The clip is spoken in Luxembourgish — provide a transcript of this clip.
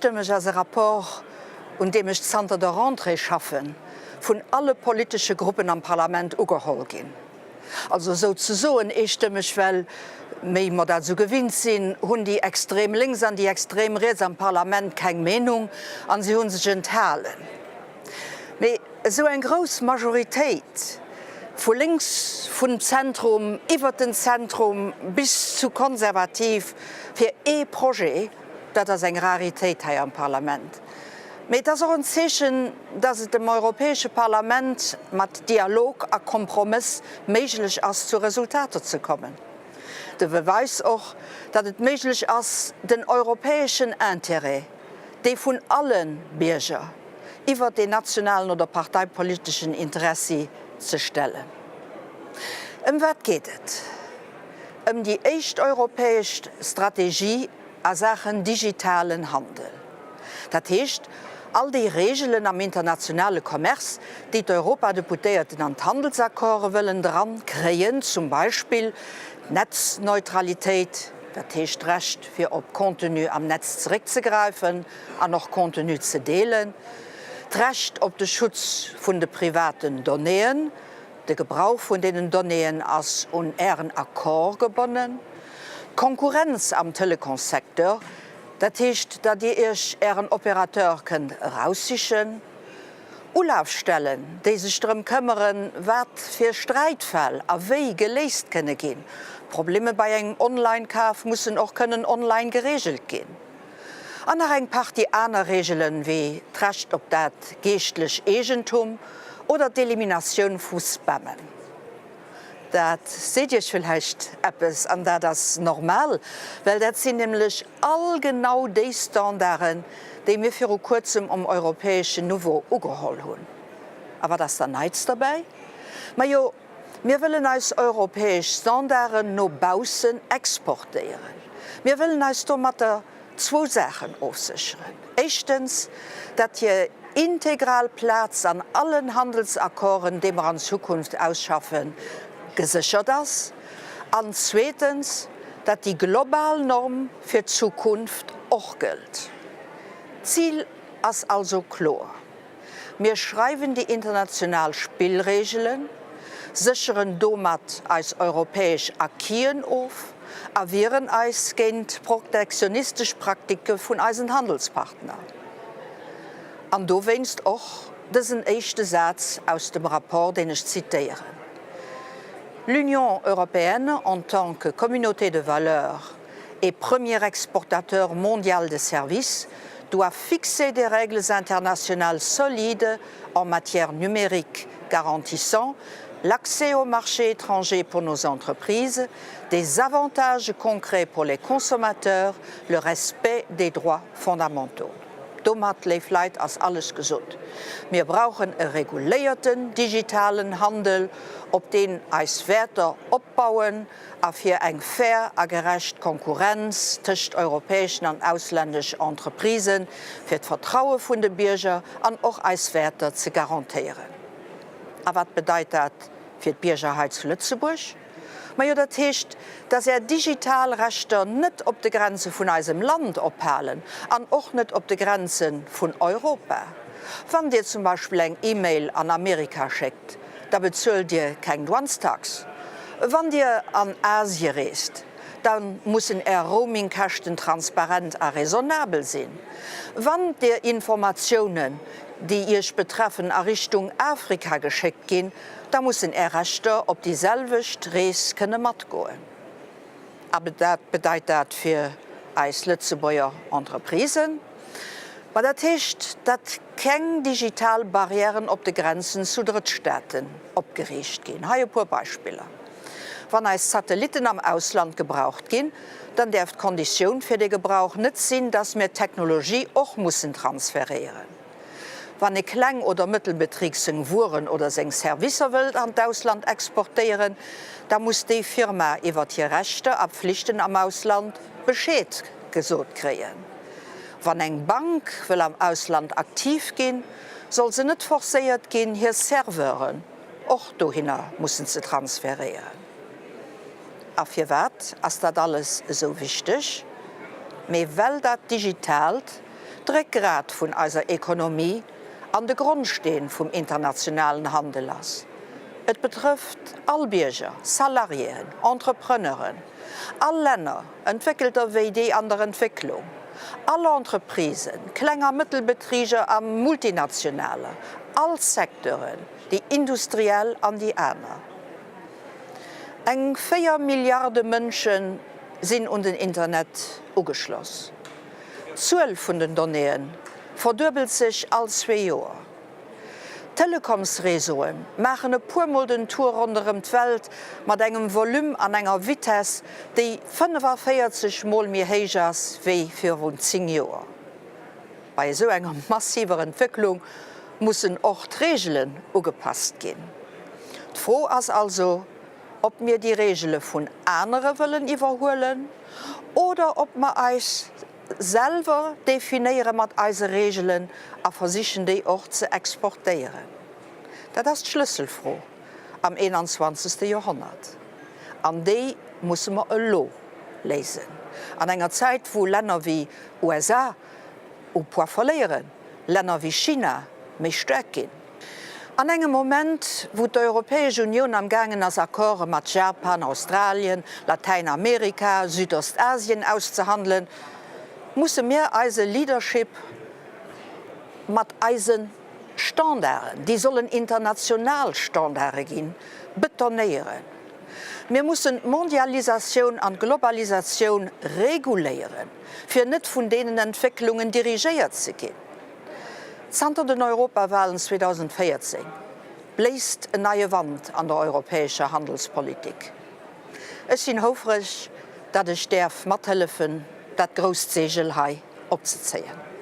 Eestëmmeg ass e Rapport, un deem ech zanter der Rentrée schaffen, vun alle politesche Gruppen am Parlament ugeholl ginn. Also souzesoen eestëmmeg, well, méi mer dat esou gewinnt sinn, hunn déi extrem lénks an déi extrem riets am Parlament keng Meenung an si hu sech enthalen. Mee esou eng grouss Majoritéit, vu lénks vum Zentrum iwwert den Zentrum bis zu konservativ, fir ee Projet, dat ass eng Raritéit hei am Parlament. Mee et ass och en Zeechen, datt et dem Europäesche Parlament mat Dialog a Kompromëss méiglech ass, zu Resultater ze kommen. De Beweis och, datt et méiglech ass, den europäeschen Intérêt, dee vun alle Bierger, iwwert deen nationalen oder parteipoliteschen Interessi ze stellen. Ëm wat geet et? Ëm déi éischt europäesch Strategie a Saachen digitalen Handel. Dat heescht, all déi Reegelen am internationale Commerce, déi d'Europadeputéierten an d'Handelsaccorde wëllen dran kréien, zum Beispill d'Netzneutralitéit, dat heescht d'Recht fir op Contenu am Netz zeréckzegräifen an och Contenu ze deelen, d'Recht op de Schutz vun de privaten Donnéeën, de Gebrauch vun deenen Donnéeën ass un Ären Accord gebonnen, d'Konkurrenz am Telekomssecteur, Dat heescht, datt Dir Iech Ären Opérateur kënnt eraussichen, Ulafstellen, déi sech drëm këmmeren, wat fir Sträitfäll a wéi geléist kënne ginn. Probleme bei engem Online-Kaf mussen och kënnen online gereegelt ginn. An nach eng Partie aner Reegelen, wéi d'Recht op dat geeschtlech Eegentum oder d'Eliminatioun vu Spammen. Dat seet Iech villäicht eppes, an dat ass normal, well dat sinn nämlech all genau déi Standarden, déi mir viru kuerzem um europäeschen Nouveau ugeholl hunn. A wat ass dann Neits derbäi? Majo, mir wëllen eis europäesch Standarden no baussen exportéieren. Mir wëllen eis domatter zwou Saachen ofsécheren, Éischtens, datt hir integral Plaz an allen Handelsaccorden, déi mer an Zukunft ausschaffen, geséchert ass, an zweetens, datt déi global Norm fir d'Zukunft och gëllt. D'Zil ass also kloer. Mir schreiwen déi international Spillregelen, sécheren domat eis europäesch Acquisen of a wieren eis géint protektionistesch Praktike vun eisen Handelspartner. An dowéinst och dësen éischte Saz aus dem Rapport, deen ech zitéieren, L'Union européenne en tant que communauté de valeurs et premier exportateur mondial de services, doit fixer des règles internationales solides en matière numérique garantissant l'accès aux marchés étrangers pour nos entreprises, des avantages concrets pour les consommateurs, le respect des droits fondamentaux. Domat, léif Leit, ass alles gesot. Mir brauchen e reguléierten digitalen Handel, op deen eis Wäerter opbauen, a fir eng fair a gerecht Konkurrenz tëscht europäeschen an auslännesch Entreprisen, fir d'Vertraue vun de Bierger an och eis Wäerter ze garantéieren. A wat bedeit dat fir d'Bierger hei zu Lëtzebuerg? Majo, dat heescht, dass Är digital Rechter net op de Grenze vun eisem Land ophalen an och net op de Grenze vun Europa. Wann Dir zum Beispill eng E-Mail an Amerika schéckt, Da bezuelt Dir keng Douanestax. Wann Dir an Asie reest, da mussen Är Roamingkäschten transparent a raisonnabel sinn. Wann Dir Informatiounen, déi Iech betreffen, a Richtung Afrika geschéckt ginn, da mussen Är Rechter op déi selwecht Rees kënne matgoen. A wat bedeit dat fir eis Lëtzebuerger Entreprisen? Ma dat heescht, datt keng digital Barrièren op de Grenzen zu Drëttstaaten opgeriicht ginn. Hei e puer Beispiller, Wann eis Satellitten am Ausland gebraucht ginn, dann däerf d'Konditioun fir dee Gebrauch net sinn, datt mir d'Technologie och mussen transferéieren. Wann e Kleng oder Mëttelbetrib seng Wueren oder seng Servicer wëllt an d'Ausland exportéieren, da muss déi Firma iwwert hir Rechter a Pflichten am Ausland Bescheed gesot kréien. Wann eng Bank wëll am Ausland aktiv ginn, soll se net forcéiert ginn, hir Serveuren och dohinner mussen ze transferéieren. A firwat ass dat alles esou wichteg? Mee well dat Digitaalt. d'Réckgrat vun eiser Ekonomie an de Grondsteen vum internationalen Handel ass. Et betrëfft all Bierger, Salariéen, Entrepreneuren, all Länner, entwéckelter wéi déi an der Entwécklung, all Entreprisen, Kleng a Mëttelbetriger a Multinationaler, all Secteuren, déi industriell an déi aner. Eng 4 Milliarde Mënsche sinn un den Internet ugeschloss. D'Zuel vun den Donnéeë verduebelt sech all zwee Joer. D'Telekomsreseaue maachen e puer Mol den Tour ronderëm d'Welt mat engem Volume an enger Vitess, déi 45 Mol méi héich ass wéi virun 10 Joer. Bei esou enger massiver Entwécklung mussen och d'Reegelen ugepasst ginn. D'Fro ass also, ob mir déi Reegele vun anere wëllen iwwerhuelen oder ob mer eis selwer definéiere mat eise Reegelen a versichen déi och ze exportéieren. Dat ass d'Schlësselfro am 21. Joerhonnert an déi musse mer elo léisen. An enger Zäit wou Länner wéi USA u Poids verléieren, Länner wéi China méi staark ginn. An engem Moment, wou d'Europäesch Unioun am gaangen ass Accorde mat Japan, Australien, Latäinamerika, Südostasien auszehandelen, musse mir eise Leadership mat eise Standarden, déi sollen international Standarde ginn, betonéieren. Mir mussen d'Mondialisatioun an d'Globalisatioun reguléieren, fir net vun deenen Entwécklungen dirigéiert ze ginn. Zanter den Europawahlen 2014 bléist en neie Wand an der europäescher Handelspolitik. Ech sinn houfreg, datt ech däerf mathëllefen, dat grousst Seegel hei opzezéien.